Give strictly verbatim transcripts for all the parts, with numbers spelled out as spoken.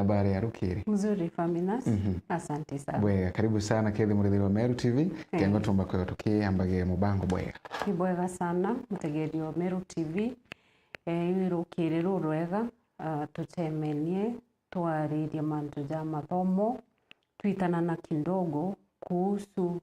habari ya rukiri? Mzuri, Faminas. Mhm. Asante sana. Bwega, karibu sana Kethi Murithiri wa Meru T V. Eh. Kengo tumba kwega tukiambagia mubango bwega. Ni bwega sana, mutegeri wa Meru T V. Eh, iwi rukiri rurwega, ah, tucemenie, twaririe mantu ja mathomo, twitanana kidogo kuhusu,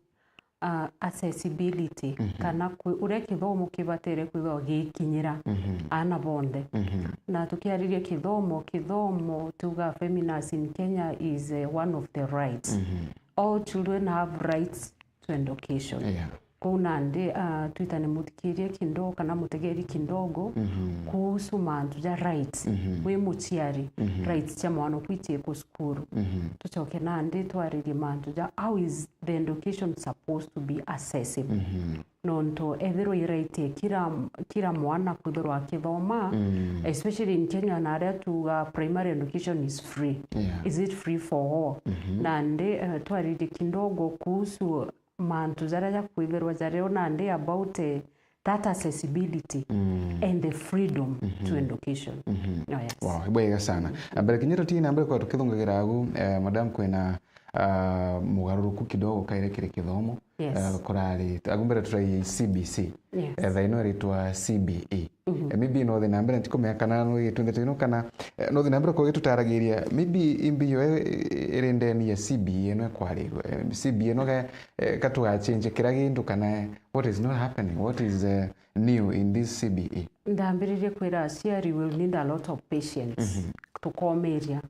ah, accessibility, mhm, kana kwi-, uria kithomo kibatere kwithirwa gikinyira, mhm, aana bonthe. Mhm. Na tukiariria kithomo, kithomo tuga Feminas in Kenya is, eh, one of the rights. Mhm. All children have rights to education. Yeah. Kou nandi, ah, twitane muthikirie kidogo kana mutegeri kidogo, mhm, kuhusu mantu ja rights. Mhm. Wi muciari, mhm, rights cia mwana okwitie ku cukuru. Mhm. Tucoke nandi twaririe mantu ja how is the education supposed to be accessible. Mhm. Nontu ethirwa i right ya kila, kila mwana kwithirwa akithoma, mm, especially in Kenya, na aria tuga primary education is free. Yeah. Is it free for all? Mhm. Nandi, eh, twaririe kidogo kuhusu mantu jaria jakwithirwa jario nandi about, eh, that accessibility, mm, and the freedom, mhm, to education. Mhm. Oh, yes. Wow, ibwega sana. Mm. Mbere kinya tutii na mbere kwa tukithungagira agu, eh, madam, kwina, ah, mugaruruku kidogo kaire kiri kithomo. Yes. Eh, kurari, agu mbere turai C B C. Yes. Eh, thaa ino iritwa C B E. Mhm. Eh, maybe no thi na mbere, ntikumenya kana no gitwendete ino kana, eh, no thi na mbere kugitutaragiria, maybe imbi yo, eh, iri ndeni ya C B E ino ikwarirua. Eh, C B E ino ga, eh, ka tugachinje kira gintu kana, eh, what is not happening? What is, eh, new in this C B E? Ndambiririe kwira aciari, will need a lot of patience. Mhm. Tukomiria.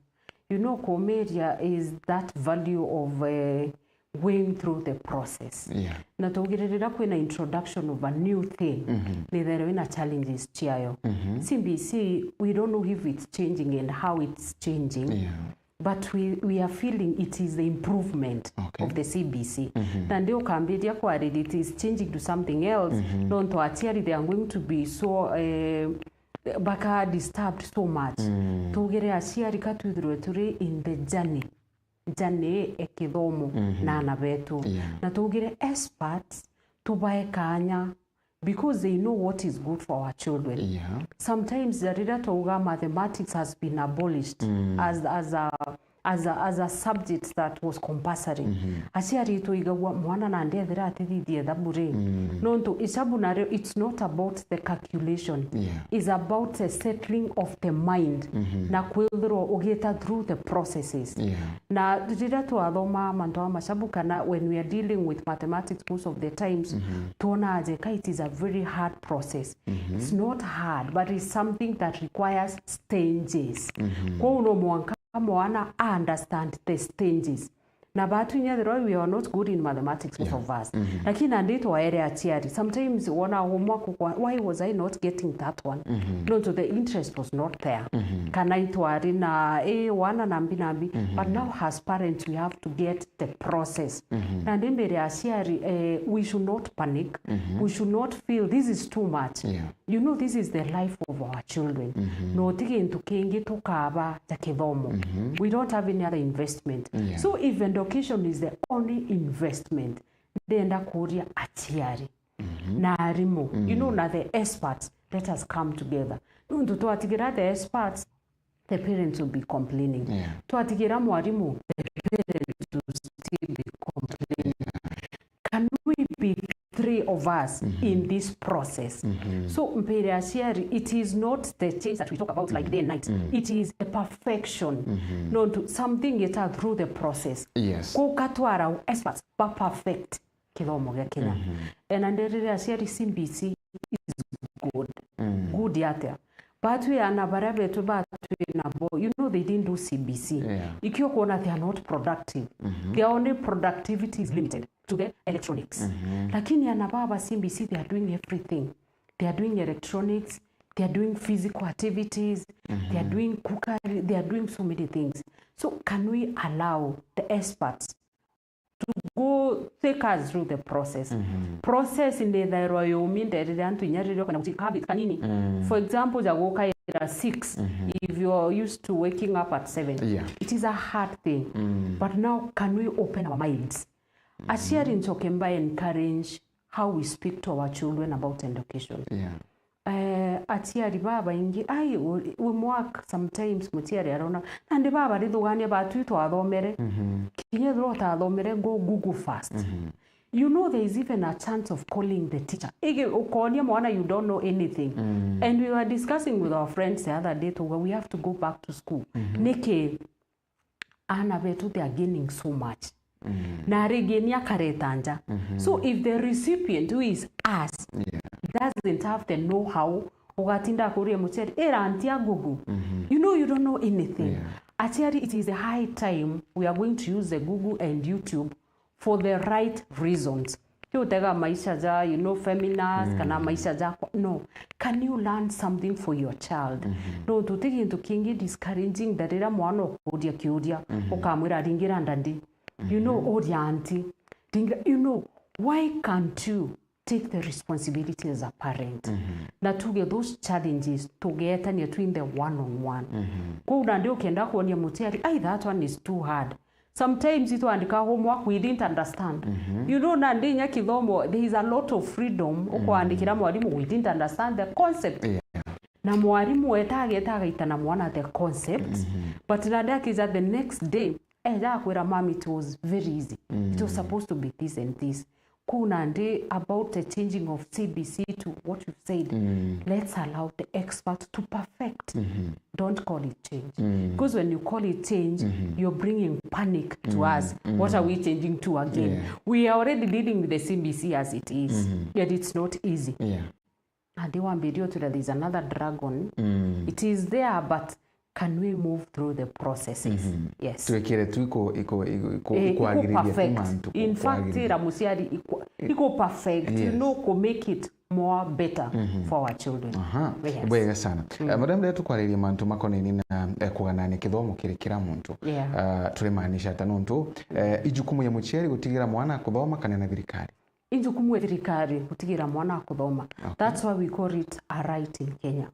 You know, kumiria is that value of, eh, going through the process. Yeah. Na tuugire riria kwina introduction of a new thing, mhm, nitherwa ina challenges ciayo. Mhm. C B C, we don't know if it's changing and how it's changing. Yeah. But we, we are feeling it is the improvement, okay, of the C B C. Mhm. Na ndi ukambiria kwariria it is changing to something else. Mhm. Nontu aciari, they are going to be so, eh, baka disturbed so much. Mm. Tuugire aciari ka twithirwe turi in the journey, journey e kithomo, mhm, na ana betu. Yeah. Na tuugire experts tubae kanya because they know what is good for our children. Yeah. Sometimes, riria twauga mathematics has been abolished, mm, as, as a, as a, as a subject that was compulsory. Mhm. Aciari twaigagua mwana nandi ethira atithithia ithabu ri. Mm. Nontu ithabu nario, it's not about the calculation. Yeah. It's about the settling of the mind. Mhm. Na kwithirwa ugita through the processes. Yeah. Na riria twathoma mantu ma macabu kana when we are dealing with mathematics most of the times, mhm, tuona aje ka it is a very hard process. Mhm. It's not hard, but it's something that requires stages. Mhm. Kwou no mwanka mwana understand the stages. Na batu inya the way we are not good in mathematics, most, yeah, of us. Mhm. Lakini nandi twaere aciari. Sometimes wona umwe akukwa, "Why was I not getting that one?" Mhm. Nontu the interest was not there. Mhm. Kana itwari na, eh, wana nambi nambi. Mhm. But now as parents, we have to get the process. Mhm. Nandi mbere aciari, eh, we should not panic. Mhm. We should not feel this is too much. Yeah. You know, this is the life of our children. Mhm. No ti gintu kingi tukaba ja kithomo. Mhm. We don't have any other investment. Yeah. So if education is the only investment, ndenda kuria aciari, mhm, na arimu, you know, mm, na the experts, let us come together. Nontu twatigira the experts, the parents will be complaining. Yeah. Twatigira mwarimu, the parents will still be complaining. Can we be three of us, mhm, in this process? Mhm. So, mpere aciari, it is not the change that we talk about, like, day and night. Mm. It is a perfection. Mhm. Nontu something geta through the process. Yes. Kukatwara experts ba perfect kithomo gia Kenya. Mhm. Na nderire aciari, C B C is good. Mm. Good atia? Batwi ana baria betu batwi nabo, you know, they didn't do C B C. Yeah. Ikio kuona they are not productive. Mhm. Their only productivity is limited to the electronics. Mhm. Lakini ana baba C B C, they are doing everything. They are doing electronics, they are doing physical activities, they are, mhm, doing cookery, they are doing so many things. So can we allow the experts to go take us through the process? Mhm. Process ndithairwa yumi nderire antu inya riria kwenda guti habit kanini. Mm. For example, ja gukaira six, mhm, if you are used to waking up at seven. Yeah. It is a hard thing. Mm. But now can we open our minds? Mhm. Aciari ncoke mba encourage how we speak to our children about education. Yeah. Eh, aciari babaingi, ai, we, we mark sometimes muciari arona, nandi baba rithugania batwi twathomere, kinya ethirwa utathomere, go Google first. You know, there is even a chance of calling the teacher. Igi ukonia mwana, you don't know anything. And we were discussing with our friends the other day, tuga we have to go back to school. Niki ana betu they are gaining so much? Na ringi ni akareta nja. So if the recipient, who is us, doesn't have the know-how, ugatinda akuria muciari, ira antia Google. You know, you don't know anything. Aciari, it is a high time we are going to use the Google and YouTube for the right reasons. Ti utega maisha ja, you know, feminist, kana maisha jakwa. No. Can you learn something for your child? Nontu ti gintu kingi discouraging than riria mwana ukuria kiuria, ukamwira, "Ringira ndadi." You know, uria auntie. Ringira, you know, why can't you take the responsibility as a parent? Na tuge those challenges, tugetania twinthe one on one. Kwou nandi ukenda kuonia muciari, "Ai, that one is too hard." Sometimes itwandika homework, we didn't understand. You know, nandi inya kithomo, there is a lot of freedom. Ukwandikira mwarimu, "We didn't understand the concept." Na mwarimu eta ageta agaita na mwana the concept, but nandi akija the next day, eja akwira, "Mom, it was very easy. It was supposed to be this and this." Kwou nandi about the changing of C B C to what you've said, let's allow the expert to perfect. Don't call it change. Because when you call it change, you're bringing panic to us. What are we changing to again? We are already dealing with the C B C as it is, yet it's not easy. Yeah. And they want video to that there's another dragon. It is there, but can we move through the processes? Yes. Twikire tu iku-, iku-, iku-, iku-, Eh, iku ikwagiriria tu perfect. Mantu, in fact, kwagiriria. Ira muciari iku-, iku perfect, you know, ku make it more better for our children. Aha. Yes. Bwega sana. Eh, madam, riria tukwariria mantu makonainie na, eh, kuganania kithomo kiri kira muntu. Yeah. Ah, turimaanisha ata? Nontu, eh, ijukumu ya muciari gutigira mwana kuthoma kana na thirikari? Ijukumu ya thirikari gutigira mwana akuthoma. Okay. That's why we call it a right in Kenya.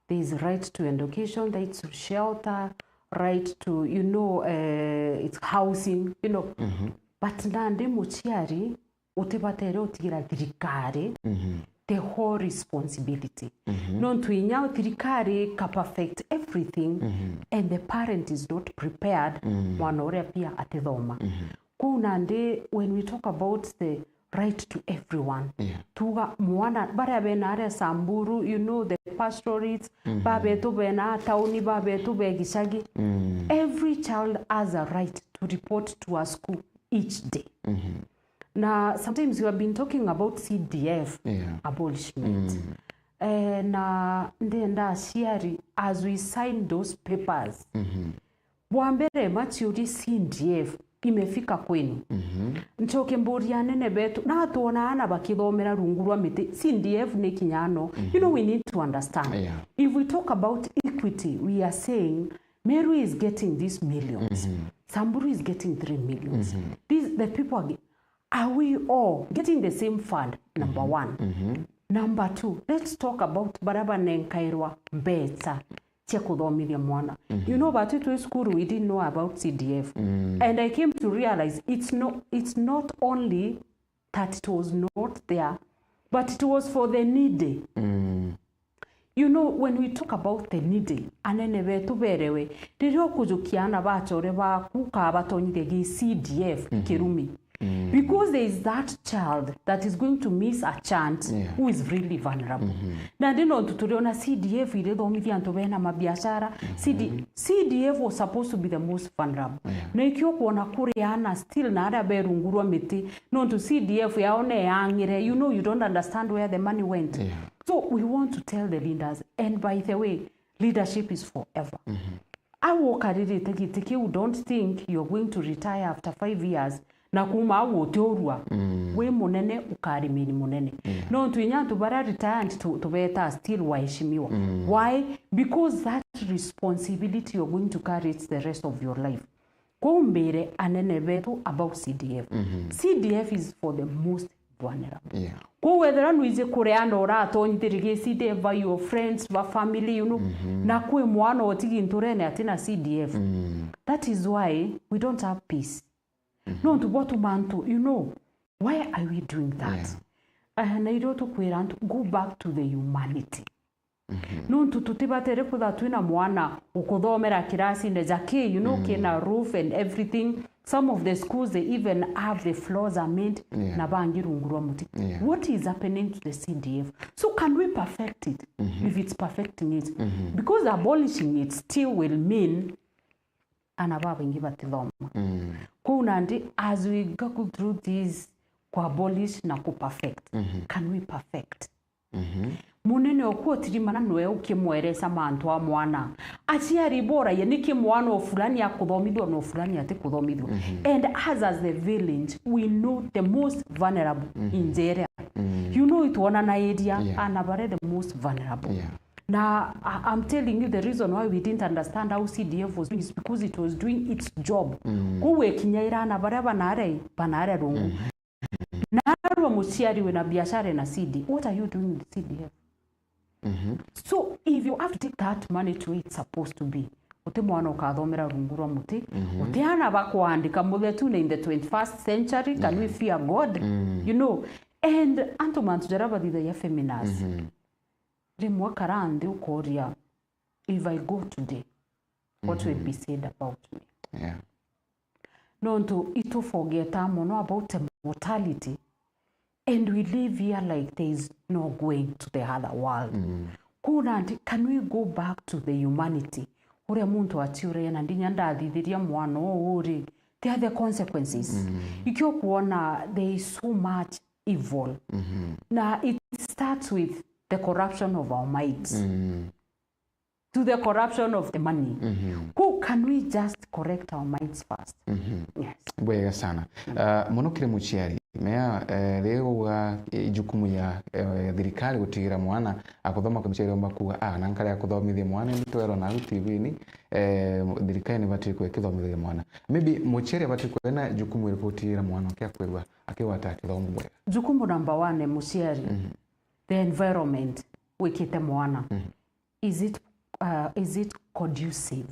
There is right to education, right to shelter, right to, you know, eh, it's housing, you know. But nandi muciari utibatere utigira thirikari the whole responsibility. Nontu inya thirikari ka perfect everything and the parent is not prepared, mwana uria pia atithoma. Kwou nandi, when we talk about the right to everyone, yeah, tuga mwana, baria bena aria Samburu, you know, the pastorates, babetu bena tauni, babetu be gicagi, every child has a right to report to a school each day. Na sometimes we have been talking about C D F, yeah, abolishment. Eh, na ndenda aciari, as we sign those papers, bwa mbere maciurie C D F imefika kwenu. Ncoke mburie anene betu, na twona ana bakithomera rungu rwa miti, C D F ni kinya no. You know, we need to understand. Yeah. If we talk about equity, we are saying Meru is getting these millions. Samburu is getting three millions. These, the people are, ge-, are we all getting the same fund? Number one. Number two, let's talk about baria banenkairwa mbeca cia kuthomithia mwana. You know, batwi twi school, we didn't know about C D F. And I came to realize it's no, it's not only that it was not there, but it was for the needy. You know, when we talk about the needy, anene betu berewe, riria ukujukia ana ba achore baku, kabatonyithia gi C D F kirumi. Because there is that child that is going to miss a chance, yeah, who is really vulnerable. Nandi nontu turiona C D F irithomithia antu bena mabiashara. C D, C D F was supposed to be the most vulnerable. Yeah. Na ikio kuona kuri ana still na aria be rungu rwa miti, nontu C D F yao ne yang'ire. You know, you don't understand where the money went. Yeah. So we want to tell the leaders, and by the way, leadership is forever. Au ukaririte giti kiu, don't think you're going to retire after five years na kuma au utiurua. Wi munene, ukarimini munene. Yeah. Nontu inya antu baria retired tu-, tubeta still waheshimiwa. Why? Because that responsibility you're going to carry it the rest of your life. Kwou mbire anene betu about C D F. C D F is for the most vulnerable. Yeah. Kwou wethira nwiji kuria na uratonyithiririe C D F by your friends, ba family, you know, na kwi mwana utigi nturene atina C D F. That is why we don't have peace. Nontu bwatuma antu, you know, why are we doing that? Yeah. Eh, na irio tukwira antu, go back to the humanity. Nontu tutibatere kwithirwa twina mwana ukuthomera kirasine ja ki, you know, kina roof and everything. Some of the schools, they even have the floors are made Yeah. na bangi rungu rwa muti. Yeah. What is happening to the C D F? So can we perfect it? If it's perfecting it? Because abolishing it still will mean ana babaingi batithoma. Kwou nandi, as we go through this, ku abolish na ku perfect, can we perfect? Munene oku utirimana nwe ukimweresa mantu a mwana. Aciari boragia niki mwana o fulani akuthomithua na o fulani atikuthomithua. And us as the village, we know the most vulnerable in the area. You know, itwonana area, Yeah. ana baria the most vulnerable. Yeah. Na I, I'm telling you, the reason why we didn't understand how C D F was doing is because it was doing its job. Kou ekinyaira ana baria banare, banare rungu. Narua muciari wina biashara na C D, what are you doing with C D F? So if you have to take that money to where it's supposed to be, uti mwana ukathomera rungu rwa muti, uti ana bakwandika muthetune in the twenty-first century, can we fear God? You know, and antu mantu jaria bathithagia feminist, rimwe kara nthi ukoria, if I go today, what will be said about me? Yeah. Nontu itufogeta mono about mortality, and we live here like there is no going to the other world. Kuna ndi, can we go back to the humanity? Uria muntu aciuragia na ndinya ndathithiria mwana uu ri, there are the consequences. Ikio kuona there is so much evil. Na it starts with the corruption of our minds. To the corruption of the money. Who can we just correct our minds first? Yes. Bwega sana. Uh, mono kiri muciari, mea, eh, ri uga, eh, jukumu ya, eh, thirikari gutigira mwana akuthoma, kwa muciari omba kuga, ah, na nkare akuthomithia mwana, ni twerwa na T V-ini, eh, thirikari ni bati kwikithomithia mwana. Maybe muciari abati kwena jukumu iriku gutigira mwana wake akwigua akigwata kithomo bwega? Jukumu number one, muciari, the environment wikite mwana. Is it, uh, is it conducive?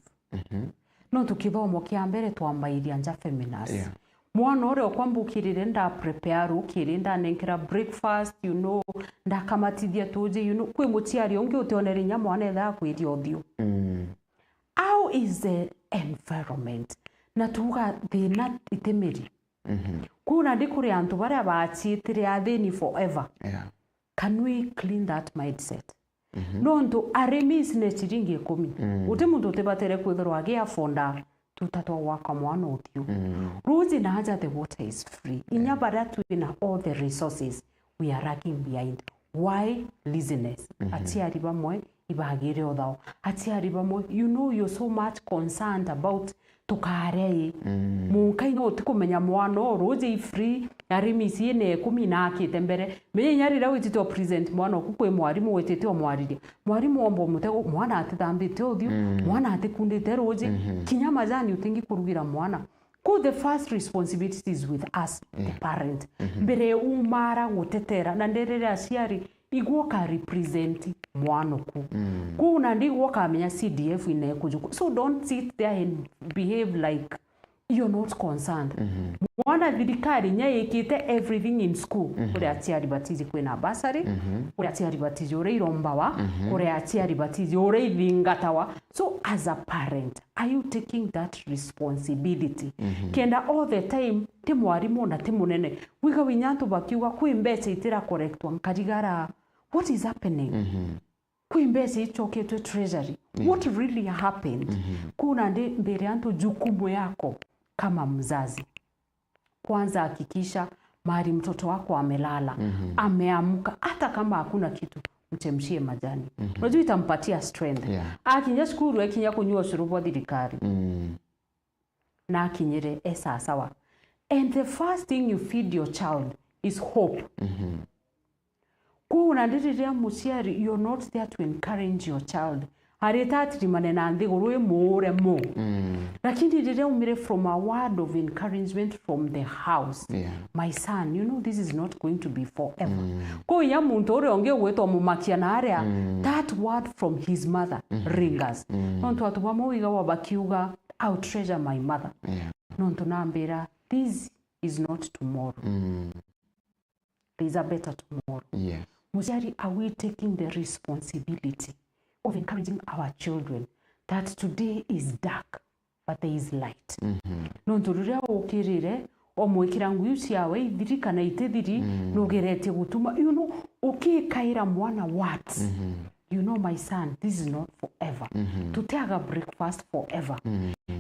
Nontu kithomo kia mbere twambairia nja feminist. Yeah. Mwana uria ukwamba ukirire nda prepare rukiri, ndanenkera breakfast, you know, ndakamatithia tuji, you know, kwi muciari ungi utionere inya mwana etha akwiria uthiu. How is the environment? Na tuga thina itimiri. Kuna ndi kuri antu baria baciitire athini forever. Yeah. Can we clean that mindset? Nontu arimi ici ni ciringi ikumi. Guti muntu utibatere kwithirwa agiafonda tuta twa gwaka mwana uthiu. Ruji na aja the water is free. Inya baria twina all the resources, we are lagging behind. Why laziness? Aciari bamwe ibagire uthao. Aciari bamwe, you know, you're so much concerned about tukaria i. Munka inya utikumenya mwana uu ruji i free, arimi ici ina ikumi na akite mbere. Menya inya riria witite o present mwana oku kwi mwarimu witite o mwariria. Mwarimu omba umutego, mwana atithambite uthiu, mwana atikundite ruji, kinya majani utingi kurugira mwana. Ku the first responsibility is with us, the parent. Mbere umara gutetera, na nderere aciari, igwe uka represent mwana oku. Ku na ndigwe ukamenya C D F ina ikujuku. So don't sit there and behave like you're not concerned. Mwana thirikari inya ikite everything in school. Kuri aciari batiji kwina bursary, kuri aciari batiji uria irombawa, kuri aciari batiji uria ithingatawa. So as a parent, are you taking that responsibility? Kenda all the time, ti mwarimu na ti munene. Wiga winya antu bakiuga, kwi mbeca itira collectwa, nkarigara, what is happening? Kwi mbeca icoketwe treasury. Yeah. What really happened? Kuna ndi mbere antu, jukumu yako kama mzazi. Kwanza hakikisha mahali mtoto wako amelala, ameamka, hata kama hakuna kitu, mchemshie majani. Unajua itampatia strength. Yeah. Akinya cukuru, ekinya kunyua ucuru bwa thirikari. Na akinyire e sawasawa. And the first thing you feed your child is hope. Kwou na ndi riria muciari, you're not there to encourage your child. Arita atirimane na nthiguru imuure mu. Lakini riria umire from a word of encouragement from the house, yeah, my son, you know this is not going to be forever. Kwou inya muntu uria ungi ugwitwa mumakia na aria, that word from his mother lingers. Nontu antu bamwe wigawa bakiuga, I'll treasure my mother. Yeah. Nontu nambira, this is not tomorrow. There is a better tomorrow. Yes. Muciari, are we taking the responsibility of encouraging our children that today is dark, but there is light. Nontu riria ukirire, omwikira ngui iu ciawe ithiri kana itithiri, nugeretie gutuma, you know, ukikaira mwana what? You know, my son, this is not forever. Tutiaga breakfast forever.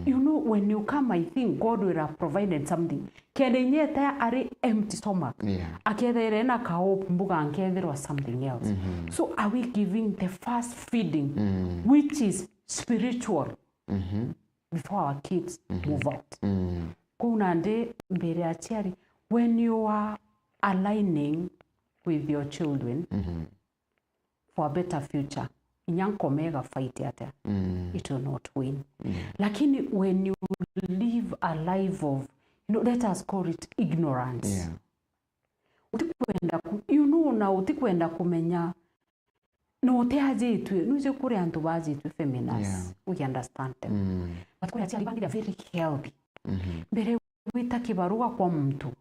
You know, when you come, I think God will have provided something. Kenda inyete ari empty stomach. Yeah. Akethere na ka hope mbuga nkethirwa something else. So are we giving the first feeding, which is spiritual, before our kids move out? Kou nandi mbere ya aciari, when you are aligning with your children, for a better future, inya nkoma igafight atia, it will not win. Lakini when you live a life of, you know, let us call it ignorance. Yeah. Utikwenda ku, you know, na utikwenda kumenya, na utiajitue, nuiji kuri antu bajitue feminist, yeah, we understand them. But kuri aciari bangi they are very healthy. Mbere wita kibaruga kwa muntu,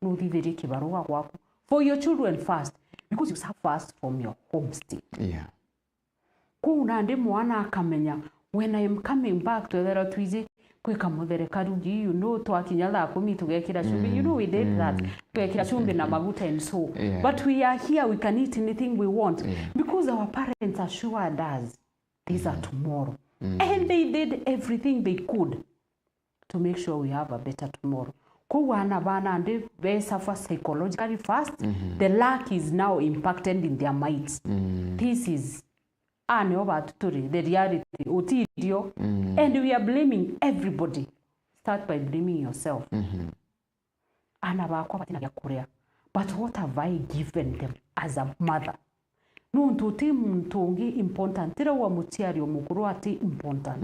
nuthithirie kibaruga gwaku for your children first, because you serve first from your home state. Yeah. Kuu nandi mwana akamenya, when I am coming back, twethera twiji kwika muthere karugi, you know, twakinya thaa kumi tugekira chumbi, you know, we did that, tugekira chumbi na maguta and so. Yeah. But we are here, we can eat anything we want, yeah, because our parents assured us these are tomorrow. And they did everything they could to make sure we have a better tomorrow. Kou ana bana ndi be suffer psychologically first, the lack is now impacted in their minds. This is, aa nio batu turi, the reality, utirio. And we are blaming everybody. Start by blaming yourself. Ana bakwa batina gia kuria, but what have I given them as a mother? Nontu uti muntu ungi important, tirauga muciari o mukuru ati important,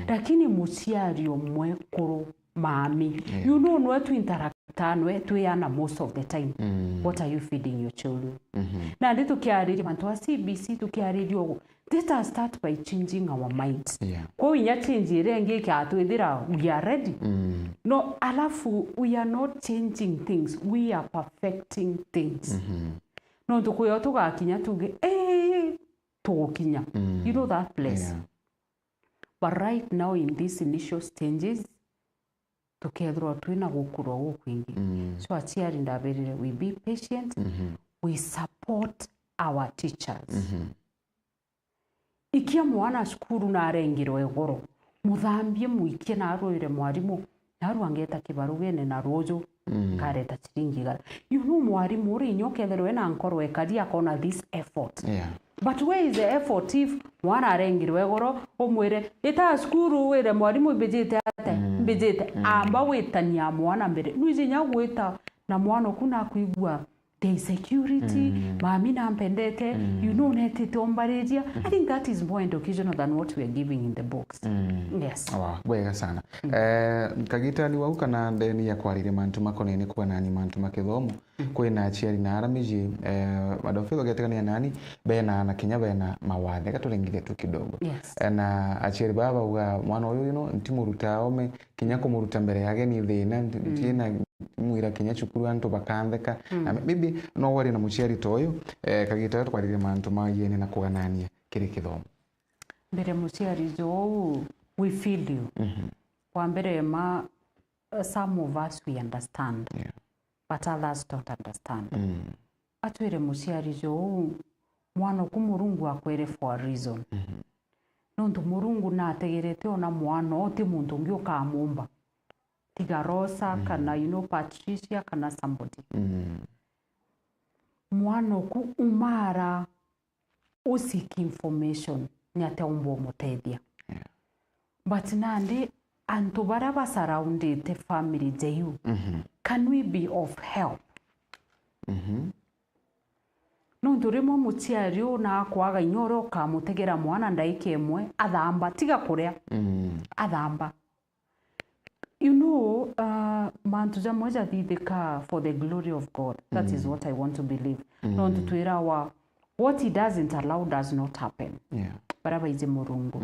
lakini muciari o mwekuru, mami, yeah, you know, nwe tu interact nwe twi ana most of the time. What are you feeding your children? Nandi tukiariria mantu a C B C, tukiariria ugu, let us start by changing our minds. Yeah. Kwou inya change iria ingi ikiatwithira we are ready. No, alafu we are not changing things, we are perfecting things. Nontu kwio tugakinya tuge, "Ee, tugukinya." You know that place. Yeah. But right now in these initial stages, tukethirwa twina gukurwa gukwingi. So aciari ndabirire, we be patient, we support our teachers. Ikia mwana cukuru na arengirwe goro, muthambie, mwikie na arwire mwarimu, naru angeta kibarugene na ruju nkareta ciringi igana. You know, mwarimu uri inya ukethirwa ena nkoro ekari akona this effort. Yeah. But where is the effort if mwana arengirwe goro, umwire, "Ita cukuru, wire mwarimu, mbijite ate? Mbijite." Amba witania mwana mbere. Nuiji inya gwita na mwana oku nakwigua the insecurity, mami nampendete, you know, netite ombariria. I think that is more educational than what we are giving in the books. Yes. Wow, bwega sana. Eh, kagitani wau kana ndeni ya kwariria mantu makonene kwanani mantu ma kithomo, kwina aciari na ara miji, eh, madofitho getekania nani, bena ana kinya bena mawathe, gaturengithia tu kidogo. Yes. Eh, na aciari baba bauga, "Mwana uyu, you know, ntimuruta ome, kinya kumuruta mbere ya ageni thina, nti-, ntina mwira kinya cukuru antu bakantheka." Na maybe no wari na muciari ta uyu, eh, kagita tukwaririe mantu ma yene na kuganania kiri kithomo. Mbere muciari jou, we feel you. Kwa mbere ma, uh, some of us we understand, yeah, but others don't understand. Atwire muciari jou, mwana oku Murungu akwire for a reason. Nontu Murungu nategerete ona mwana, uti muntu ungi ukamumba. Tiga Rosa, kana, you know, Patricia, kana somebody. Mwana oku umara u seek information, ni atia umba umutethia. Yeah. But nandi antu baria ba surroundite family jeiu, can we be of help? Nontu rimwe muciari u na akwaga inya uria ukamutegera mwana ndaika imwe, athamba, tiga kuria, athamba. You know, uh, mantu jamwe jathithika for the glory of God. That is what I want to believe. Nontu twirawa, what he doesn't allow does not happen. Yeah. Baria baiji Murungu.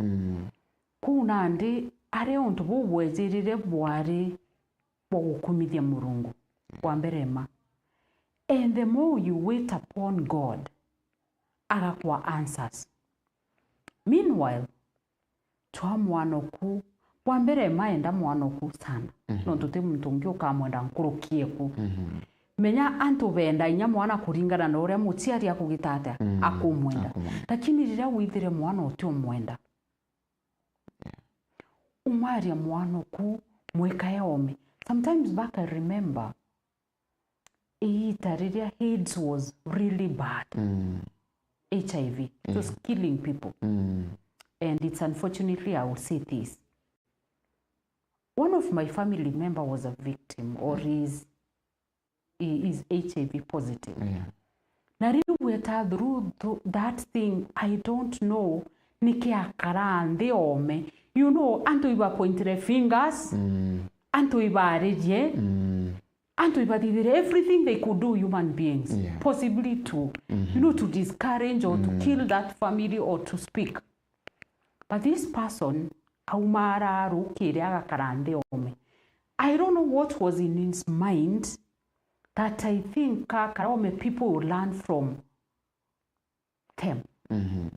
Kuu nandi, aria untu buu bwejirire bwari bwa gukumithia Murungu. Wa mbere ma. And the more you wait upon God, agakwa answers. Meanwhile, twa mwana oku, bwa mbere maenda mwana oku sana. Mhm. Nontu ti muntu ungi ukamwenda nkuruki eku. Mhm. Menya antu benda inya mwana kuringana na uria muciari akugita atia, mm, akumwenda. Akumwenda. Lakini riria withire mwana utiumwenda, yeah, umaria mwana oku, mwikae ome. Sometimes back I remember, iita riria AIDS was really bad. Mm. H I V. It was, yeah, killing people. Mm. And it's unfortunately, I will say this. One of my family member was a victim, or is, he is H I V positive. Yeah. Na riu weta through, through that thing, I don't know niki akaraa nthi ome. You know, antu ibapointire fingers, mm, antu ibaririe, mm, antu ibathithire everything they could do, human beings, yeah, possibly to, mm-hmm, you know, to discourage or to, mm, kill that family or to speak. But this person aumara arukire agakara nthi ome. I don't know what was in his mind that I think akara ome people will learn from them. Mm-hmm.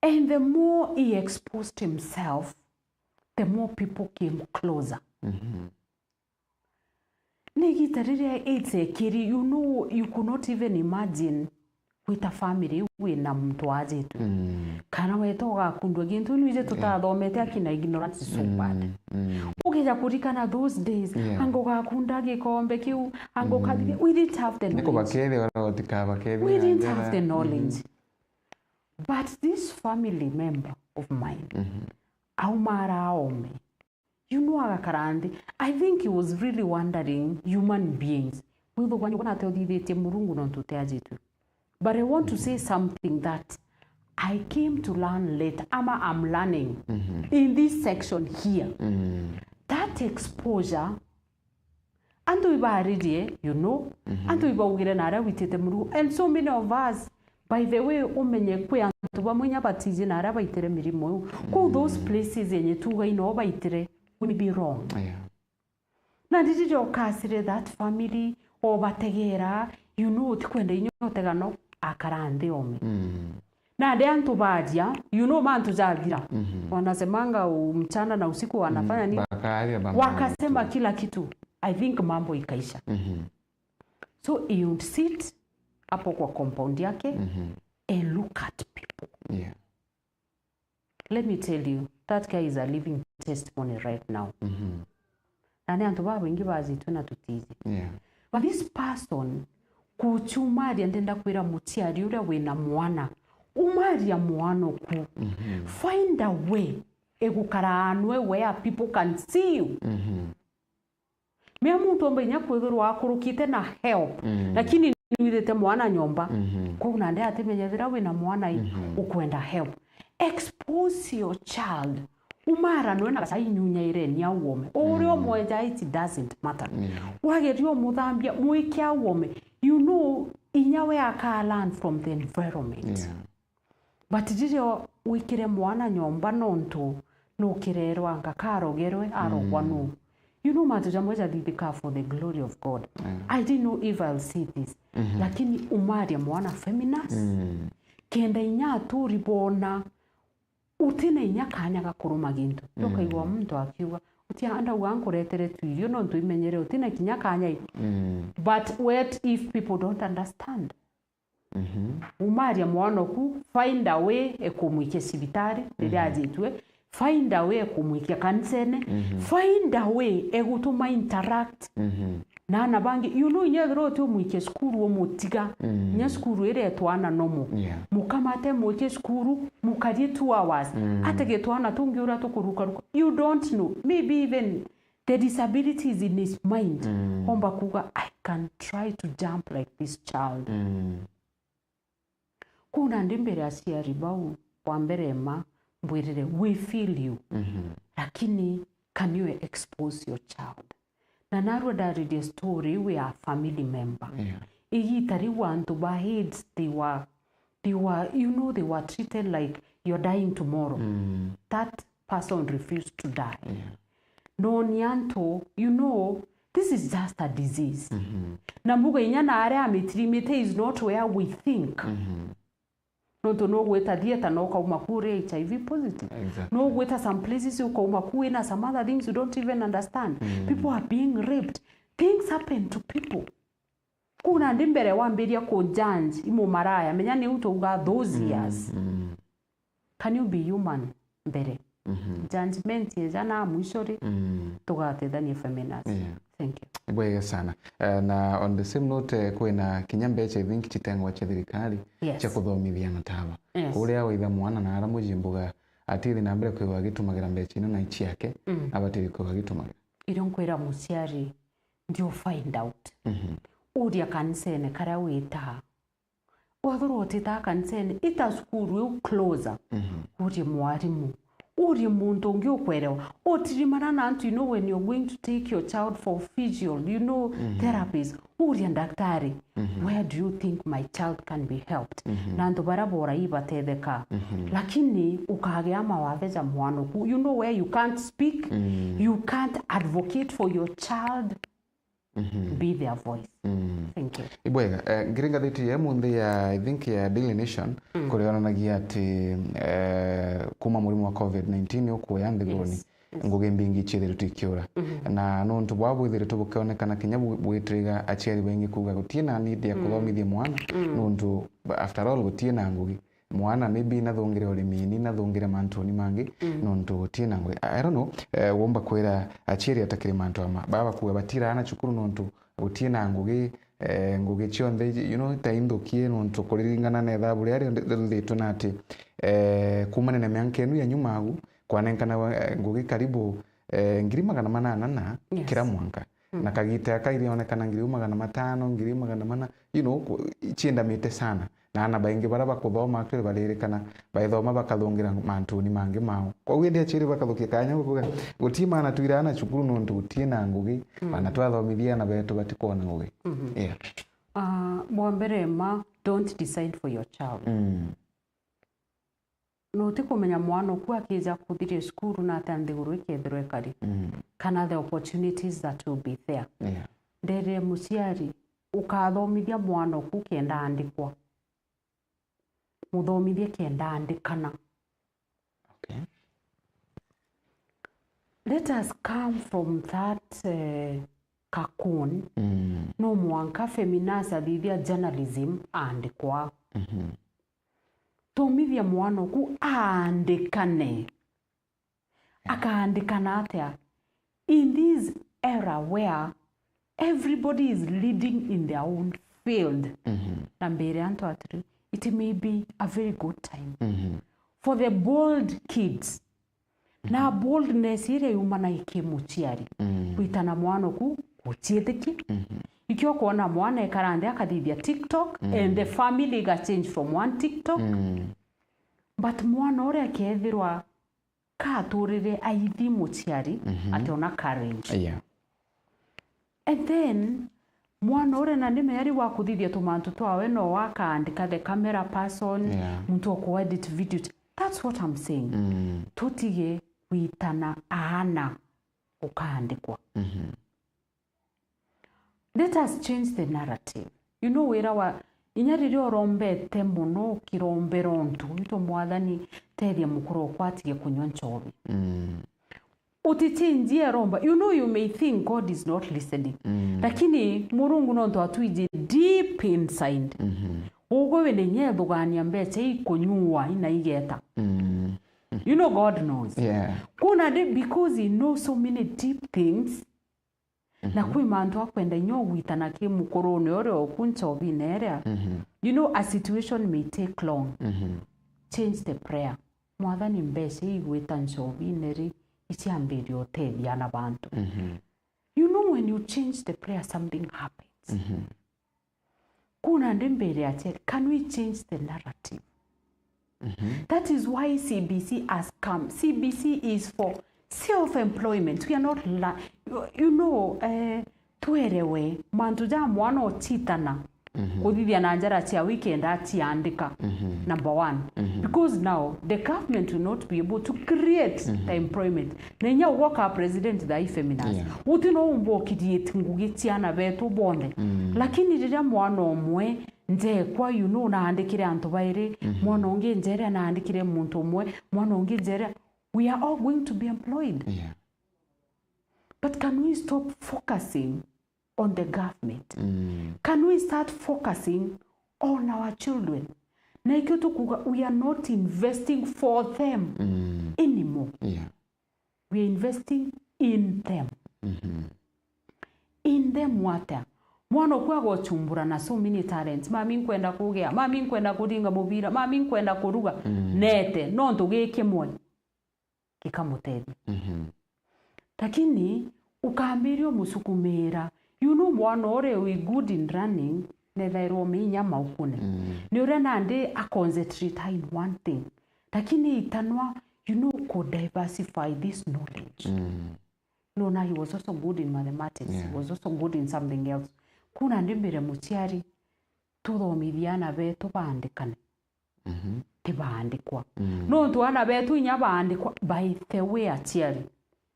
And the more he exposed himself, the more people came closer. Mm-hmm. Ni igita riria AIDS ekiri, you know, you could not even imagine gwita family wina muntu ajitwe. Mm. Kana weta ugakundwa gintu, nu ije, yeah, tutathomete akina ignorance so bad. Mm, mm. Ukija kurikana those days, yeah, anga ugakunda gikombe kiu, anga, mm, ukathithia, we didn't have the knowledge. Niko bakethia, ora utikabakethia. We didn't have the knowledge. Mm-hmm. But this family member of mine, mm-hmm, aumara aome. You know, agakara nthi. I think he was really wondering human beings. Withugwa nyugo nate uthithitie Murungu nontu utiajitwe. But I want to say something that I came to learn later. Ama I'm learning, mm-hmm, in this section here. Mm. That exposure, antu ibaririe, you know, mm-hmm, antu ibaugire na aria witite Murungu. And so many of us, by the way, umenye kwi antu bamwe inya batiji na aria baitire mirimo iu. Kuu, mm, those places yenye tuga ino baitire, will be wrong. Yeah. Na ndiriria ukasire that family, obategera, you know, utikwenda inya utegano akara nthi ome. Mm. Na ndi antu baria, you know, mantu jathira. Mhm. Wanasemanga u-, mchana na usiku wanafanya nini? Bakaria pamoja. Wakasema tu kila kitu. I think mambo ikaisha. Mhm. So he would sit hapo kwa compound yake, mhm, and look at people. Yeah. Let me tell you, that guy is a living testimony right now. Mhm. Na ni antu babaingi bajitwe na tutiiji. Yeah. But this person, kuchumaria, ndenda kwira muciari uria wina mwana, umaria mwana oku. Mhm. Find a way egukara anwe where people can see you. Mhm. Mea muntu omba inya kwithirwa akurukite na help, mm, lakini nwithite mwana nyomba. Mhm. Kwou nandi atimenye ethira wina mwana i, mhm, ukwenda help. Expose your child. Umara nwe na gacai nyunyaireni au ome. Uria, mm, umweja, it doesn't matter. Yeah. Wageria umuthambia, mwike au ome. You know, inya we aka learn from the environment. Yeah. But riria wikire mwana nyomba nontu nukirerwa anga karogerwe, arogwa, mm, nu? You know, mantu jamwe jathithikaa for the glory of God. Yeah. I didn't know if I'll see this. Mhm. Lakini umaria mwana feminist, mm, kenda inya aturi bona utina inya kanya ga kuruma gintu. Mm. Ukaigua muntu akiuga, "Utia ndauga nkuretere tu irio nontu imenyere utina kinya kanya i." Mm. But what if people don't understand? Mhm. Umaria mwana oku, find a way ekumwikia cibitari riria, mhm, ajitwe, find a way ekumwikia kanisene, mhm, find a way egutuma interact, mhm, na ana bangi. You know, inya ethirwa uti umwikia cukuru umutiga, mm, inya cukuru iria etwana nomo. Yeah. Mukamate mwikie cukuru, mukarie two hours. Mm. Atege twana tungi uria tukurukaruka. You don't know. Maybe even the disability is in his mind. Mm. Omba kuuga, "I can try to jump like this child." Mm. Kuu nandi mbere aciari bau, wa mbere ma, mbwirire, we feel you. Mhm. Lakini can you expose your child? Na narua ndaririe story iu ya family member. Yeah. Igita riu antu ba AIDS, they were, they were, you know, they were treated like you're dying tomorrow. Mm. That person refused to die. Yeah. No ni antu, you know, this is just a disease. Mhm. Na mbuga inya na aria amitirimite is not where we think. Mhm. Nontu nugwita theater na ukauma ku uri H I V positive. Exactly. Nugwita some places ukauma ku wina some other things you don't even understand. Mm. People are being raped. Things happen to people. Kuna ndi mbere wambiria ku judge i mumaraya, menya niu twauga those years. Mm. Can you be human mbere? Mhm. Judgment ija na mwisho ri, Mm. tugatethania feminist. Yeah. Thank you. Bwega sana. Eh, na on the same note, eh, kwina kinya mbeca, I think, citengwa cia thirikari Yes. cia kuthomithia na tawa. Yes. Uria waitha mwana na ara muji mbuga atithi na mbere kwigwa agitumagira mbeca ino na ici yake, Mm. abatiri kwigwa agitumagira. Irio nkwira muciari, ndio find out. Mhm. Uria kanisene karia witaga. Wathurwa utitaga kanisene, ita cukuru iu closer. Mhm. Urie mwarimu. Urie muntu ungi ukwerewa. Utirimana na antu, you know, when you're going to take your child for physio, you know, Mhm. therapies. Uria daktari, Mhm. where do you think my child can be helped? Mhm. Na antu baria borai batetheka. Mhm. Lakini ukagea mawathe ja mwana uku. You know where you can't speak, Mm. you can't advocate for your child. Mhm. Be their voice. Mm. Thank you. Ibwega, eh, ngiri ngathiti ya munthi ya, I think, ya Daily Nation, Mm. kuria yonanagia ati, eh, kuma murimo wa covid nineteen ukuya nthiguruni, Yes. Yes. ngugi mbingi ciithiritwe ikiura. Mhm. Na nontu bwa bwithiritwe bukionekana kinya bu-, bwitiriga aciari baingi kuuga gutie na need ya Mm. kuthomithia mwana, Mm. nontu, after all, gutie na ngugi. Mwana maybe nathungire urimini, nathungire mantuni mangi, Mm. nontu gutie na ngugi. I, I don't know, eh, womba kwira aciari atakiri mantu ama. Baba kuuga batiraana cukuru nontu gutie na ngugi, eh, ngugi cionthe, you know, ta inthukie nontu kuriringana na ithabu riria ri-, rithithitwe na ati, eh, kuumania na mianka inu ya nyuma agu, kwanenkana, eh, ngugi karibu, eh, ngiri magana manana na Yes. kira mwanka. Mm. Na kagita aka irionekana ngiri magana matano, ngiri magana mana, you know, ku-, ciendamite sana. Na ana baingi baria bakuthoma actually baririkana, baithoma bakathungira mantuni mangi mao. Koguo indi aciari bakathukia kanya gukuga, gutii maana twira ana cukuru nontu gutii na ngugi, Mm. bana twathomithia ana betu batikwona ngugi. Mhm. Yeah. Ah, bwa mbere ma, don't decide for your child. Mm. Na utikumenya mwana uku akija kuthiria cukuru na atia nthiguru ikethirwa ikari. Mm. Kana the opportunities that will be there. Yeah. Nderire muciari, ukathomithia mwana uku kenda andikwa. Muthomithie kenda andikana. Okay. Let us come from that, eh, kakun. Mm. No mwanka feminist athithia journalism aandikwa. Mhm. Thomithia mwana uku aandikane. Akaandikana atia? In this era where everybody is leading in their own field. Mhm. Na mbere antu atiri, it may be a very good time Mhm. for the bold kids. Na boldness iria yumana iki muciari. Mm. Kwitana mwana uku, guciithikia. Mhm. Ikio kwona mwana ekara nthi akathithia TikTok, Mm. and the family iga change from one TikTok. Mm. But mwana uria akethirwa katurire aithi muciari, Mhm. ationa courage. Yeah. And then, mwana uria na nimenya riu wa kuthithia tumantu twawe no akaandika the camera person, Yeah. muntu wa ku edit video. That's what I'm saying. Mm. Tutige gwitana aana ukaandikwa. Mhm. Let us change the narrative. You know, wira wa, inya riria urombete mono ukirombera untu, witwa Mwathani, tethia mukuru okwa atige kunywa nchobi. Mm. Utichenjie romba. You know, you may think God is not listening. Mm. Lakini Murungu nontu atwiji deep inside. Mhm. Ugwe wina inya ethugania mbeca ikunyua ina igeta. Mm. You know God knows. Yeah. Kuna de, because he knows so many deep things. Na Mhm. kwi mantu akwenda inya ugwitana ki mukurune uria oku nchobine iria. Mhm. You know, a situation may take long. Mhm. Change the prayer. Mwathani, mbeca igwita nchobine ri, iciambirie utethia ana bantu. Mhm. You know, when you change the prayer, something happens. Mhm. Kuna ndi mbere ya aciari, can we change the narrative? Mhm. That is why C B C has come. C B C is for self-employment. We are not la-, you, you know, eh, twerewe, mantu ja mwana ochitana, Mhm. kuthithia na njara cia weekend aciandika. Mhm. Number one. Mhm. Because now, the government will not be able to create Mhm. the employment. Na inya ugwoka president thaa ifeminist. Yeah. Uti no umba ucreate ngugi ciana betu bonthe. Mm. Lakini riria mwana umwe njekwa, you know, naandikire antu bairi, mwana ungi njere naandikire muntu umwe, mwana ungi njere, we are all going to be employed. Yeah. But can we stop focusing on the government? Mm. Can we start focusing on our children? Na ikio tukuga, we are not investing for them Mm. anymore. Yeah. We are investing in them. Mm-hmm. In them what? Mwana uku agochumbura na so many talents. Mami, nkwenda kugia. Mami, nkwenda kuringa mubira. Mami, nkwenda kuruga. Mm. Nete, nontu giki mwe gikamutethia. Mm-hmm. Lakini ukambiria umusukumira. You know, mwana uria wi good in running, nethairwa uminya maukune. Mm. Ni uria nandi a concentrate in one thing. Lakini itanwa, you know, could diversify this knowledge. Mm. No, na he was also good in mathematics. Yeah. He was also good in something else. Kuna ndi mbere muciari, tuthomithie ana betu baandikane. Mhm. Ti baandikwa. Mm. Nontu ana betu inya baandikwa, by the way, aciari,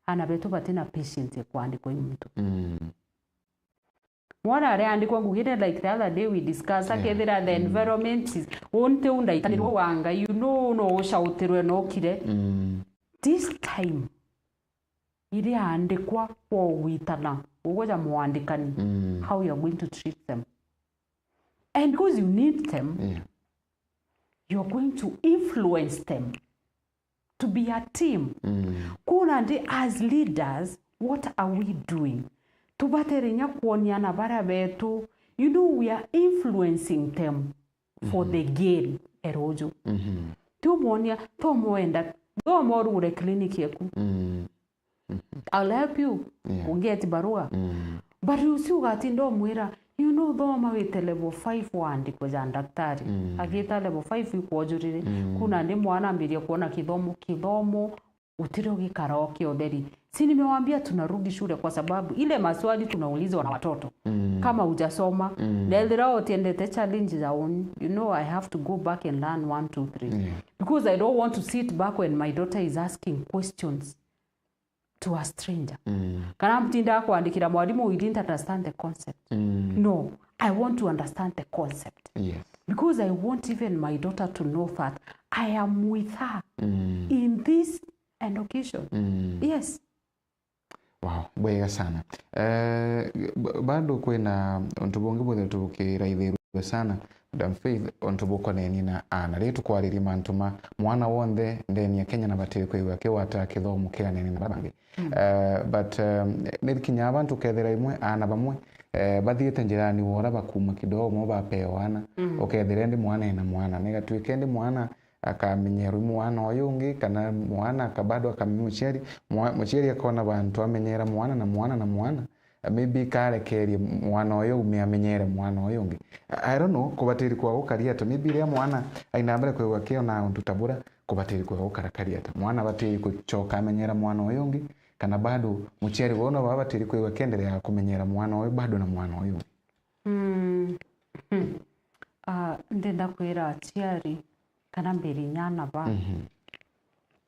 ana betu batina patience ya kwandikwa i muntu. Mm. Mwana ariandikwa ngugine, like the other day we discussed, Yeah. akethira the Mm. environment is, unti u ndaitanirwo Mm. wa Ngai, you know, no ucautirwe no kire. Mm. This time, iriandikwa kwa ugwitana, ugoja mwandikani, Mm. how you are going to treat them. And because you need them, Yeah. you are going to influence them to be a team. Mm. Kuna ndi as leaders, what are we doing? Tubatere inya kuonia na baria betu, you know, we are influencing them for Mm-hmm. the gain eroju. Mm-hmm. Ti umwonia, thoma wenda, thoma urugure clinic yeku. Mm. I'll help you. Yeah. Ungeti barua. Mm. But ucio ugatinda umwira, you know, thoma wite level five waandikwe ja daktari. Mm. Agita level five ikwojurire. Mm. Kuna ndi mwana ambirie kuona kithomo, kithomo, utire ugikara o kia utheri. Si nimewaambia tunarudi shule kwa sababu ile maswali tunaulizwa na watoto. Mm. Kama hujasoma, Mm. na ethira utiendete challenge za uni, you know, I have to go back and learn one, two, three. Yeah. Because I don't want to sit back when my daughter is asking questions to a stranger. Mm. Kana mtinda kwandikira mwalimu, "We didn't understand the concept." Mm. No, I want to understand the concept. Yes. Because I want even my daughter to know that I am with her Mm. in this and occasion. Mm. Yes. Wow, bwega sana. Eh, b-, bado kwina untu bungi buthe tubukiraithirwe sana, Madam Faith, untu bukonenie na ana. Riria tukwariria mantu ma mwana wonthe ndeni ya Kenya na batiri kwigua kiwata kithomo kiganene na baria bangi. Mm. Eh, but, um, ni kinya abantu kethira imwe ana bamwe, eh, bathiite njirani wora bakuma kidogo mo bapeo ana, Mm. ukethira ndi mwana ena mwana, ni gatuike ndi mwana akamenyerwa i mwana uyu ungi, kana mwana aka-, bado akamenya muciari, mwa-, muciari akona bantu amenyera mwana na mwana na mwana, maybe karekerie mwana uyu aume amenyere mwana uyu ungi. I, I don't know, kubatiri kwa gukari ata, maybe riria mwana aina mbere kwigua kiona untu ta bura, kubatiri kwa gukara kari ata. Mwana abatiri kucoka amenyera mwana uyu ungi, kana bado muciari wona babatiri kwigua kenderea kumenyera mwana uyu bado na mwana uyu ungi. Mm. Hmm. Ah, ndenda kwira aciari kana mbiri nyana ba. Mhm.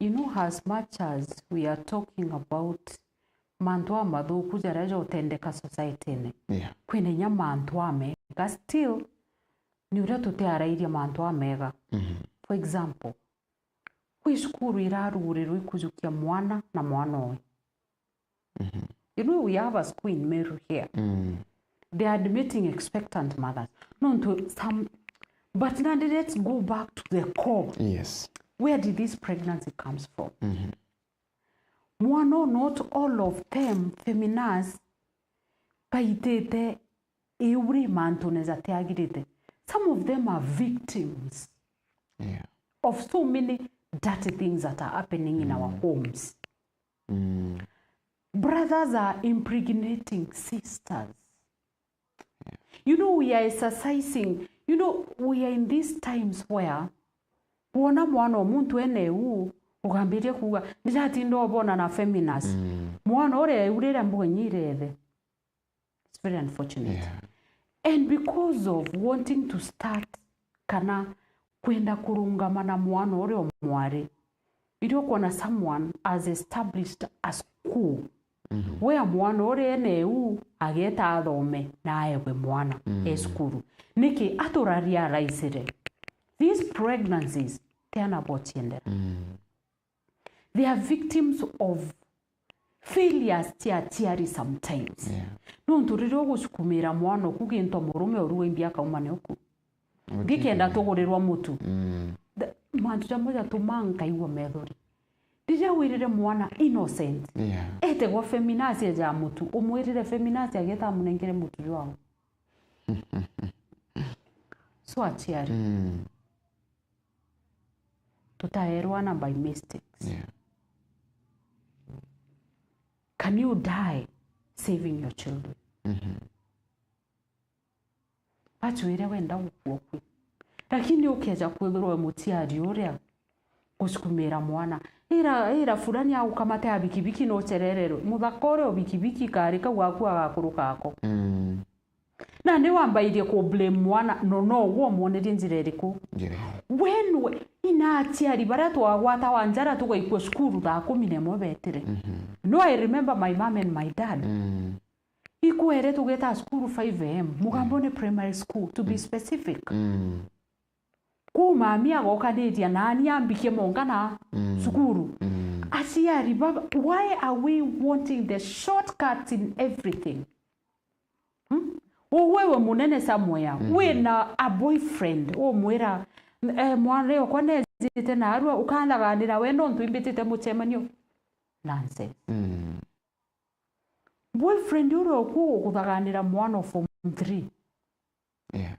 You know, as much as we are talking about mantu amathuku jaria jotendeka society-ini, Yeah. kwina inya mantu amega still, ni uria tutiarairia mantu amega. Mhm. For example, kwi cukuru irarugurirwe ikujukia mwana na mwana oe. Mhm. You know, we have a school in Meru here. Mm. They are admitting expectant mothers. Nontu some, but now let's go back to the core. Yes. Where did this pregnancy comes from? Mhm. Mwana, not all of them feminaz baitite iuri mantune jatiagirite. Some of them are victims Yeah. of so many dirty things that are happening in our Mm. homes. Mm. Brothers are impregnating sisters. Yeah. You know, we are exercising, you know, we are in these times where wona mwana o muntu ene u, ugambiria kuuga, "Ndiratinda ubona na feminaz." Mm. Mwana uria eurire mbuga nyirethe. It's very unfortunate. Yeah. And because of wanting to start kana kwenda kurungama na mwana uria o mwari, irio kwona someone has established a school Mhm. Wea mwana uria ene u ageta athome na aewe mwana Mm. e cukuru. Niki atura realize-re? These pregnancies, they are not about gender. Mm. They are victims of failures cia aciari sometimes. Yeah. Nontu riria ugucukumira mwana oku gintu murume oru wimbi akauma ni oku. Ngikenda tugurirwa mutu. Mm. The, mantu jamwe jatumaa nkaigua methori. Riria wirire mwana innocent, Yeah. etegwa feminacia ja mutu, umwirire feminacia ageta amunengere mutu jwao. So aciari. Mm. Tutaerwa na by mistakes. Yeah. Can you die saving your children? Mhm. Batwire wenda gukua kwi. Lakini ukeja kwithirwa we muciari uria gucukumira mwana. Ira, ira fulani agukamate ya bikibiki no ucerererwe. Muthaka uria o bikibiki kari kau gaku agakuruka ako. Mm. Nandi wambairie ku blame mwana, no, no, we umwonerie njira iriku? Njira iriku? We nwe, ina aciari baria twagwatawa njara tugaikua cukuru thaa kumi na imwe betire. Mhm. No, I remember my mom and my dad. Mm. Ikwere tugeta cukuru five a m, Mugambone Primary School, to be Mm. specific. Mm. Kuu mami agokaniria nani ambikie monka na Mm. cukuru. Mm. Aciari baba, why are we wanting the shortcuts in everything? Hmm? Uwe we munene somewhere, Mhm. wina a boyfriend, umwira, "Eh, mwana okwa nejite narua, ukanthaganira we nontu imbitite mucemanio." Nonsense. Mm. Boyfriend uria uku uguthaganira mwana o form three. Yeah.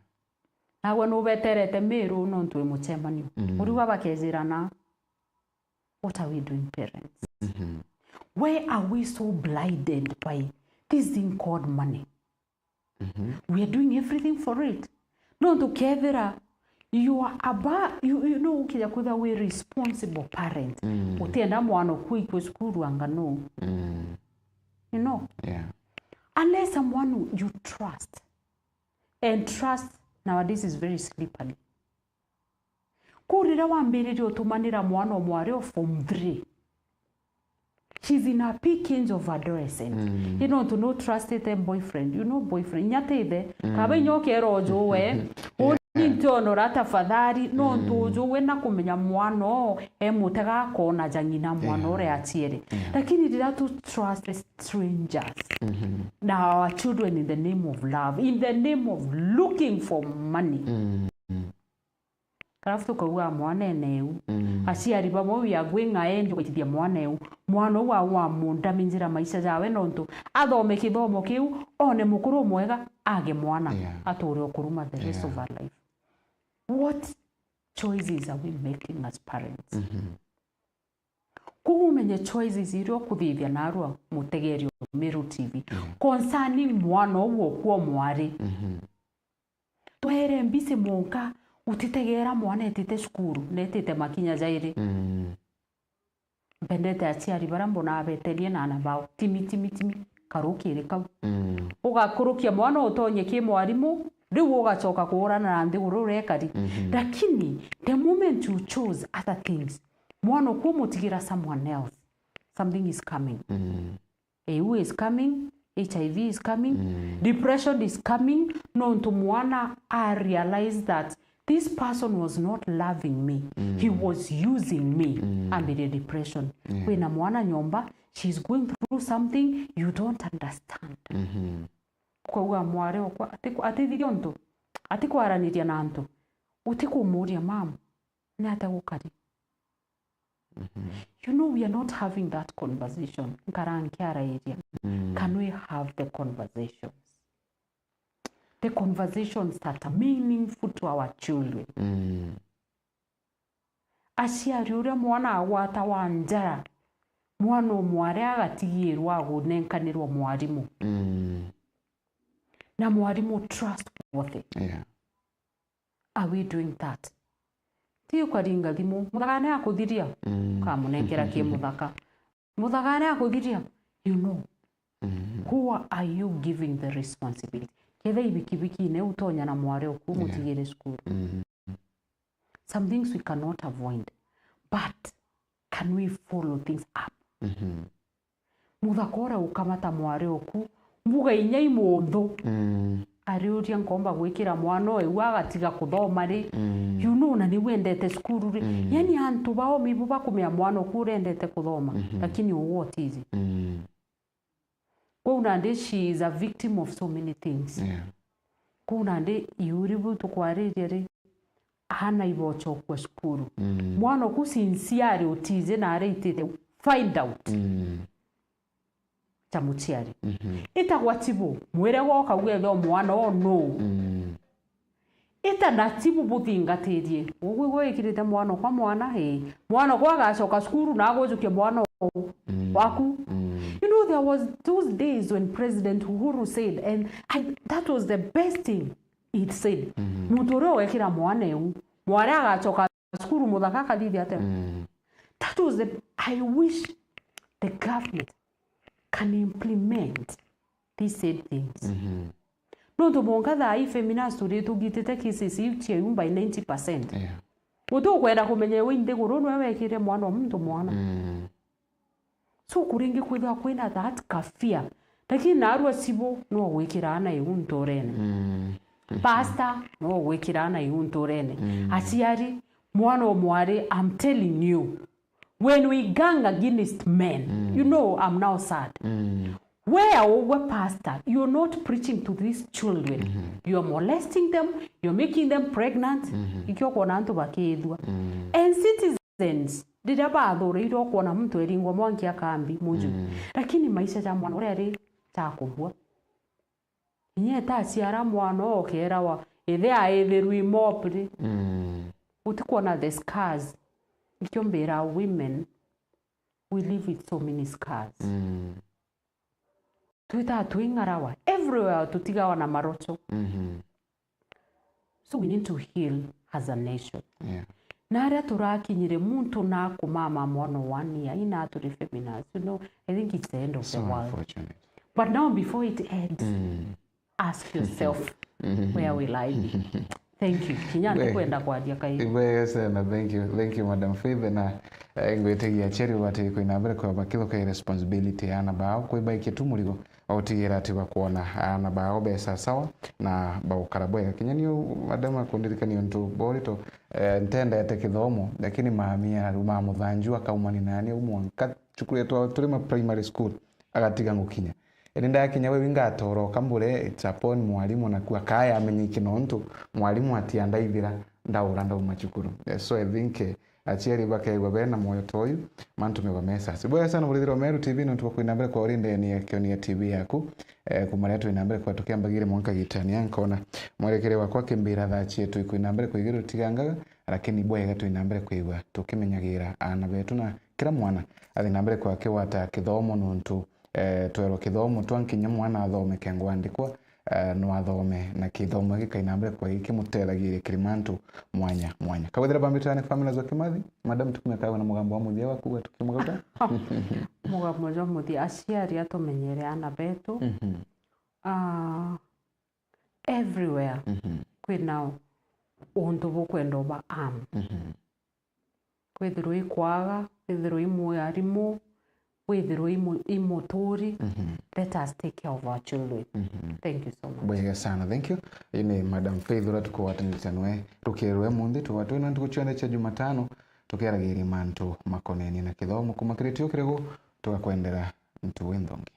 Nawe nubeterete Miru nontu wi mucemanio. Mm. Uriuga bakejirana, what are we doing, parents? Mhm. Why are we so blinded by this thing called money? Mhm. We are doing everything for it. Nontu kethira you are aba-, you, you know, ukija kwithira wi responsible parent, Mm. utienda mwana oku aikue cukuru anga no. Mm. You know? Yeah. Unless someone you trust. And trust nowadays is very slippery. Kuu riria wambiririe utumanira mwana o mwari o form three, she's in her peak age of adolescent. Mm. You know, to no trusted boyfriend. You know boyfriend. Nyatithe, Mm. kaba inya ukera uju we, Yeah. uni ntionora tafadhali, nontu Mm. uju we na kumenya mwana o, e mutega akona ja ng'ina mwana Yeah. uria aciere. Yeah. Lakini riria tu trust strangers, Mhm. na our children in the name of love, in the name of looking for money. Mm. Alafu tukauga mwana ene u. Mm. Aciari bamwe we are going ahead guitithia mwana eu. Mwana u wa, wa mundami njira maisha jawe nontu athome kithomo kiu, one mukuru mwega, age mwana, Yeah. ature ukuruma the rest Yeah. of her life. What choices are we making as parents? Mhm. Koguo umenye choices iria ukuthithia narua mutegeri o Meru T V. Mm. Concerning mwana uu okwa mwari. Mhm. Twere mbisi monka, utitegera mwana etite cukuru, netite makinya jairi. Mm. Mbendete aciari bara mbona abetenie na ana bao. Timi, timi, timi. Karukiri kau. Mm. Ugakurukia mwana utonye ki mwarimu, riu ugacoka kuurana na nthiguru uria ekari. Mhm. Lakini the moment you choose other things, mwana uku umutigira someone else, something is coming. Mm. A U is coming, H I V is coming, Mm. depression is coming, nontu mwana a realize that this person was not loving me, Mm. he was using me. Mm. Ambire depression. Yeah. Kwina mwana nyomba, she's going through something you don't understand. Mhm. Ukauga mwari okwa, ati-, atithiria untu, atikwaraniria na antu, utikumuria, "Mam, ni atia gukari?" Mhm. You know, we are not having that conversation. Nkara nkiarairia. Mm. Can we have the conversations? The conversations that are meaningful to our children. Mm. Aciari uria mwana agwatawa njara, mwana umwe aria agatigirwa agunenkanirwa mwarimu. Mm. Na mwarimu trustworthy. Yeah. Are we doing that? Ti ukaringa thimu, muthaka ni akuthiria, Mm. ukamunengera ki muthaka. Muthaka ni akuthiria, you know. Mm. Who are you giving the responsibility? Ketha ibikibiki ne utonya na mwari oku Yeah. mutigire cukuru. Mm. Some things we cannot avoid, but can we follow things up? Mhm. Uthakora ukamata mwari oku, mbuga inya i munthu. Mm. Ariuria, nkomba gwikira mwana uyu agatiga kuthoma ri? Mm. You know, na niu endete cukuru ri? Mm. Yani antu baomi bu bakumea mwana oku urendete kuthoma, mhm, lakini uwe utiiji. Mm. Kwou nandi she is a victim of so many things. Yeah. Kwou nandi iuri bu tukwariria ri, aana ibocokua cukuru. Mm. Mwana oku sincerely utiiji na aritite find out. Mm. Cha muciari. Mhm. Itagwa tibu, mwire gwa ukauga etho mwana o no. Mm. Ita na tibu buthingatirie. Ugwi gwikirite mwana okwa mwana, ii. Mwana okwa agacoka cukuru na agwijukia mwana o-, mm, waku. Mm. You know, there was those days when President Uhuru said, and I, that was the best thing he'd said. Mhm. Muntu uria ugekira mwana eu, mwari agacoka cukuru muthaka akathithia atia? Mm. That was the, I wish the government can implement these said things. Mhm. Nontu mwanka thaa ii feminist turi tugitite cases iu cia iu by ninety percent. Yeah. Guti ukwenda kumenya we nthiguru niwe wekire mwana wa muntu mwana. Mm. So kuringi kwithirwa kwina that ka fear. Lakini narua cibu no gwikira ana iu nturene. Mm. Pastor no gwikira ana iu nturene. Mm. Aciari, mwana o mwari, I'm telling you, when we gang against men, mm, you know, I'm now sad. Mm. Where ugwe pastor, you're not preaching to these children. Mm-hmm. You're molesting them, you're making them pregnant. Mm-hmm. Ikio kwona antu bakithua. Mm. And citizens, riria bathurirwe kwona muntu eringwa mwanki akambi muju. Mm. Lakini maisha ja mwana uria ri ja kubua. Inya etaciara mwana okerawa, ithe aithirwi mop ri. Mm. Utikwona the scars. Ikio mbira women, we live with so many scars. Mm. Twitaga twing'arawa. Everywhere tutigawa na marocho. Mhm. So we need to heal as a nation. Yeah. Na aria turakinyire muntu na kumama mwana one year, ina turi feminist, you know, I think it's the end of the world. So unfortunate. But now before it ends, mm, ask yourself, mhm, where will I be? Thank you. Kinya ndikwenda kwaria kairi. Ibwega sana, thank you. Thank you, Madam Faith. Na, eh, ngwitigia aciari bati kwina mbere kwa bakithuka responsibility ya ana bao, kwibaikia tu murigo wa gutigira ati bakwona ana bao be sawa na bagukara bwega. Kinya niu madam akundirikania untu borito, eh, ntendete kithomo, lakini mami aruma muthanju akaumani nani au mwanka cukuru yetu turi ma primary school, agatiga ngukinya. Indi ndakinya we winga atoroka mbure, it's upon mwarimu naku akaya amenya iki nontu mwarimu atiandaithira ndaura ndauma cukuru. Eh, so I think, eh, aciari bakaigua bena moyo ta uyu, mantu mega mesasi. Bwega sana burithirwa Meru T V nontu bwa kwina mbere kwa urindenia Kionia T V yaku. Eh, kuma riria twina mbere kwa tukiambagire mwanka gitania nkona mwerekere wakwa kimbira thaa cietu ikwina mbere kwa iguru tigangaga, lakini bwega twina mbere kwigua tukimenyagira ana betu na kira mwana athi na mbere kwa kiwata kithomo nontu eh, twerwa kithomo twa nkinya mwana athome kengwa andikwa, eh, no athome na kithomo giki kaina mbere kwa gikimutethagiria kiri mantu mwanya mwanya. Kawethira bambitane family zo Kimathi, madam tukumia kawe na mugambo wa muthia wa kuga tukimugauka. Mugambo jwa muthia, aciari atumenyere ana betu. Mhm. Ah, everywhere, mhm, kwina untu bukwenda uba am. Mhm. Kwithirwa i kwaga, kwithirwa i mwarimu, kwithirwa i mu-, i muturi, mhm, let us take care of our children. Mhm. Thank you so much. Bwega sana, thank you. Uyu ni Madam Faith uria tukugwatanite nawe rukiri rwa munthi, tugwa twina ntuku cionthe cia Jumatano tukiaragiria mantu makonenie na kithomo kuma kiri tio kirigu tugakwendera ntuku inthongi.